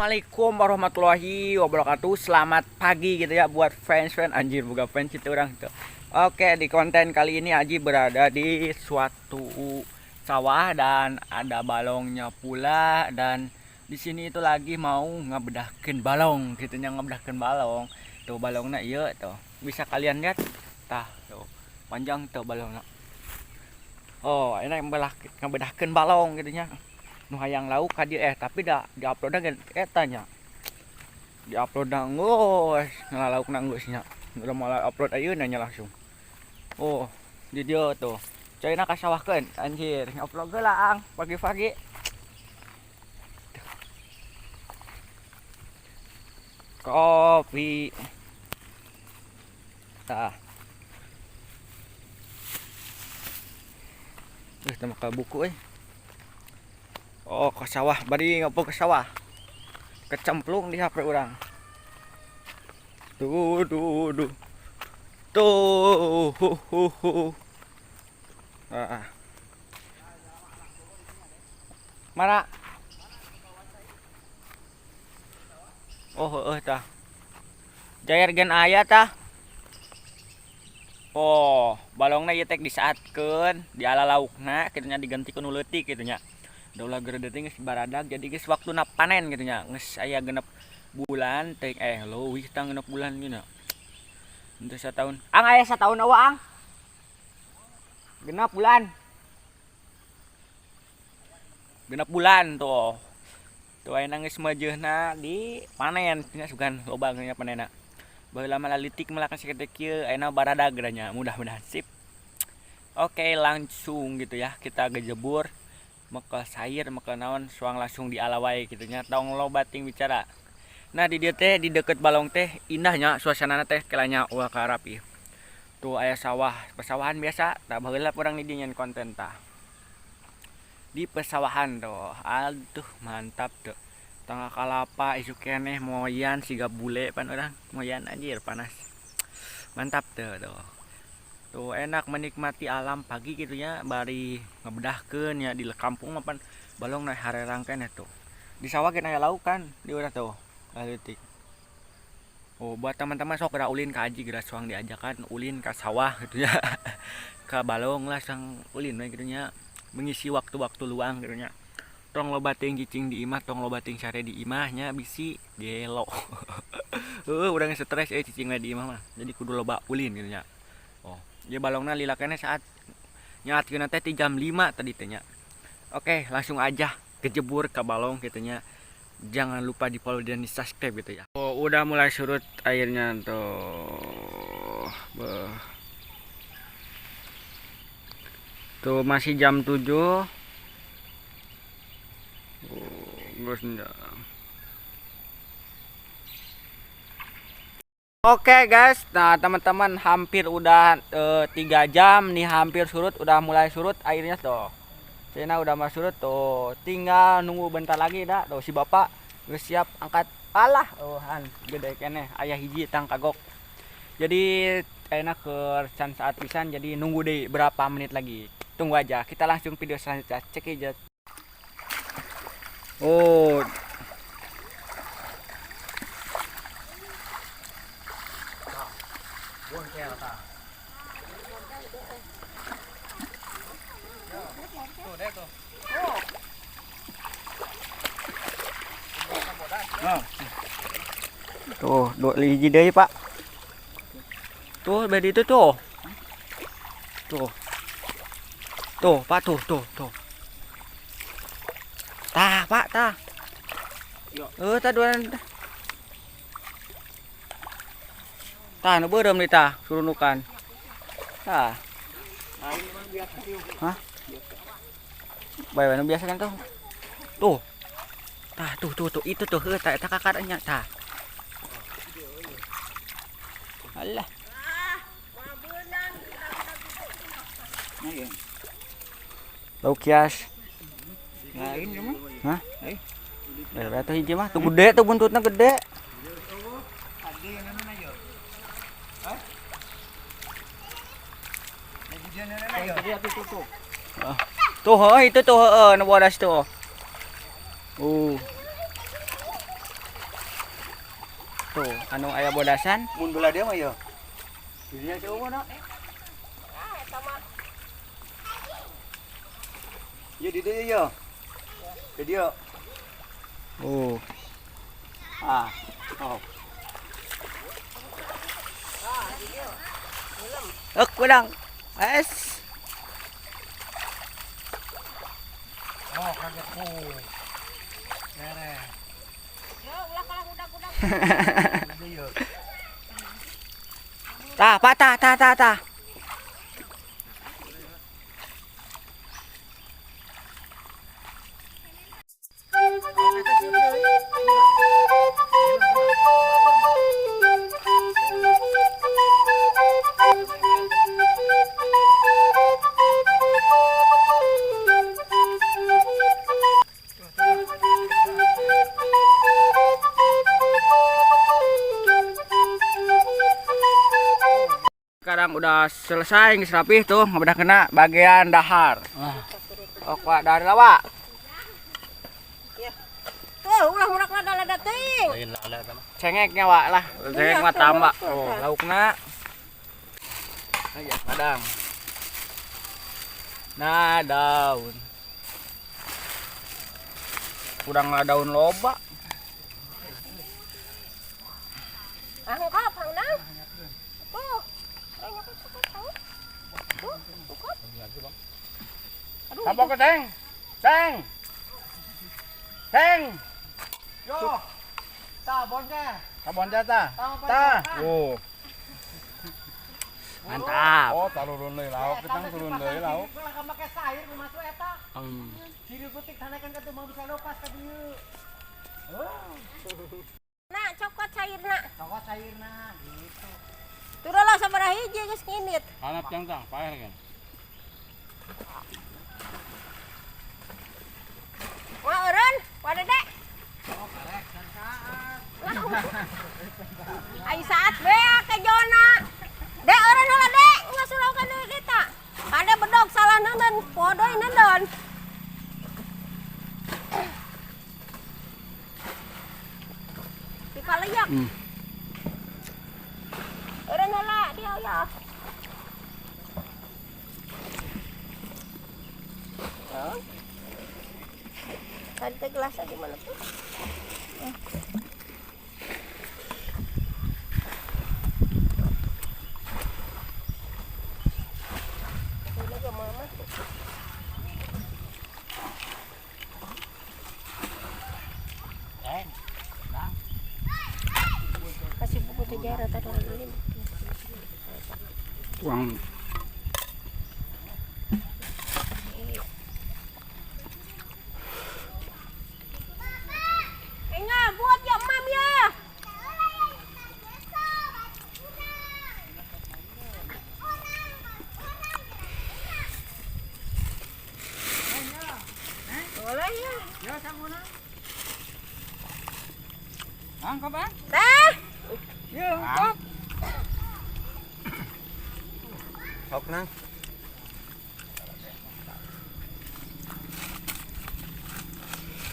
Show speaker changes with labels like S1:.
S1: Assalamualaikum warahmatullahi wabarakatuh. Selamat pagi gitu ya buat fans-fans, anjir, bukan fans itu orang tuh. Oke, di konten kali ini Aji berada di suatu sawah dan ada balongnya pula, dan di sini itu lagi mau ngebedahkeun balong gitu nya, ngebedahkeun balong. Tuh balongnya, iya tuh. Bisa kalian lihat tah tuh. Panjang tuh balongnya. Oh, ini belah ngebedahkeun balong gitu nya. Nu hayang lauk ka dieu, tapi da diupload ge eta nya. Diupload geus ngalalaukna geus nya. Udah mulai upload ayeuna nya langsung. Oh, di dieu tuh. Caina kasawahkeun anjir, ngupload heula ang pagi-pagi. Kopi. Tah. Teu make buku euy. Oh, ke sawah, bari ngopo ke sawah. Kecemplung di HP urang. Tuh, tuh, tuh. Tuh, hu, hu, hu. Ah. Mana? Oh, heueuh tah. Jair gen aya tah. Oh, balongna ieu teh disaatkeun, diala laukna kitu nya, diganti ku nu leutik kitu nya. Daulah gede geus baradag, jadi geus waktuna panen gitu nya. Geus aya 6 bulan teh, leuwih tah 6 bulan gina. Henteu sataun. Ang aya sataun eueuh ang. 6 bulan. 6 bulan tuh. Tuh aya geus majeuna di panen nya, sugan loba nya panenna. Baheula mah lalitik mah sakitu kieu, ayeuna baradag nya, mudah-mudahan sip. Oke, langsung gitu ya kita gejebur. Maka sayur maka naon suang langsung dialawai gitu nya, tong loba ting bicara. Nah, di dieu teh di deket balong teh indahnya suasana teh kelanya ulah ka rapi. Tuh aya sawah, pesawahan biasa, tah baheula urang di dieu nyen konten tah. Di pesawahan tuh, aduh mantap tuh. Tangga kalapa isuk keneh moyan siga bule pan urang, moyan anjir panas. Mantap tuh tuh. Tuh enak menikmati alam pagi gitu nya, bari ngebedahkeun nya di kampung mah pan balong na harerang keneh tuh. Di sawah ge aya lauk kan di urang tuh leutik. Oh, buat teman-teman sok geura ulin ka Aji, geura suang diajakan ulin ka sawah gitu ya. Ka balong lah sang ulin we gitu nya, mengisi waktu-waktu luang gitu nya. Tong loba teuing cicing di imah, tong loba teuing sare di imah nya, bisi gelo. Heueuh, urang stres cicing we di imah mah. Jadi kudu loba ulin gitu nya. Oh, ieu balongna lila keneh saat nyaatkeun teh ti jam 5 tadi teh nya. Oke, langsung aja kejebur ke balong gitu nya. Jangan lupa di follow dan di subscribe gitu ya. Oh, udah mulai surut airnya tuh. Beuh. Tuh masih jam 7. Oh, geus nya. Oke guys, nah teman-teman hampir udah 3 jam nih, hampir surut, udah mulai surut airnya tuh. Cina udah mulai surut tuh, tinggal nunggu bentar lagi dah. Tuh si bapak geus siap angkat. Alah, oh han gede keneh, aya hiji tang kagok. Jadi enak ke can saat pisan, jadi nunggu deh berapa menit lagi. Tunggu aja, kita langsung video selanjutnya. Cek aja. Oh. Tuh, dua hiji deui, Pak. Tuh, bedi itu tuh. Tuh. Tuh, Pak, tuh, tuh, tuh. Tah, Pak, tah. Tah dua. Tah, nu beureum deui tah, surunukan. Tah. Hah? Bae nu biasa kan tuh. Tuh. Tah, tuh, tuh, tuh, itu tuh, heuh, tah, eta kakaranya, tah. Alah. Lauk kias.
S2: Lain mah.
S1: Hah? Tuh hiji mah, tuh gede tuh buntutnya gede. Tuh, itu tuh, nu bodas tuh. Tuh, anu aya bodasan.
S2: Mun belah dia mah ya. Di dinya si na.
S3: Ah, eta mah.
S2: Ya di dieu ya. Di dieu.
S1: Oh.
S2: Ah. Oh.
S1: Ek wedang. Es.
S2: Oh, kaget ku. Beres.
S3: Ya, ulah kalah udak-udak.
S2: Di dieu.
S1: Tah, Pak, tah, tah, tah, tah. Sekarang udah selesai geus rapih tuh, udah kena bagian dahar. Oh, Pak, dahar lah, Pak.
S3: Tuh, ulah murak lada-lada teuing.
S2: Lain lada sama.
S1: Cengeknya, Wak lah. Cengek mah tambah.
S3: Tuh,
S1: Oh,
S3: tuh.
S1: laukna. Aja padang. Nah, daun. Kurang lah daun loba.
S3: Angkap, hang. Tuh. Eh, nyokot, nyokot, tahu. Tuh, nyokot. Aduh,
S2: Apa ke Teng? Teng. Teng. Yo. Ta bonja. Ta bonja ta. Ta.
S1: Oh. Mantap.
S2: Oh, turun deui lauk, kita turun deui lauk.
S3: Nah, cokot cairna. Cokot cairna gitu. Tuh lah sabaraha hiji geus nginit.
S2: Hanap jang tang, paer kan.
S3: Wah, eureun, wa Dede. Ai saat beak ke jona. Dek eureun heula dek, ngasuraukeun deui kita. Kade bedog salah neundeun, podoy neundeun. Dipaleyak. Eureun heula dia ya. Oh. Tadi teh gelasnya di mana tuh? Ini lagi mama. Kasih buku sejarah tadi ini.
S1: Tuang.
S3: Enggak, buat ya mam ya. Boleh ya.
S1: Angkap, Bang.
S3: Teh,
S1: Ya, angkap.
S2: Sok nang.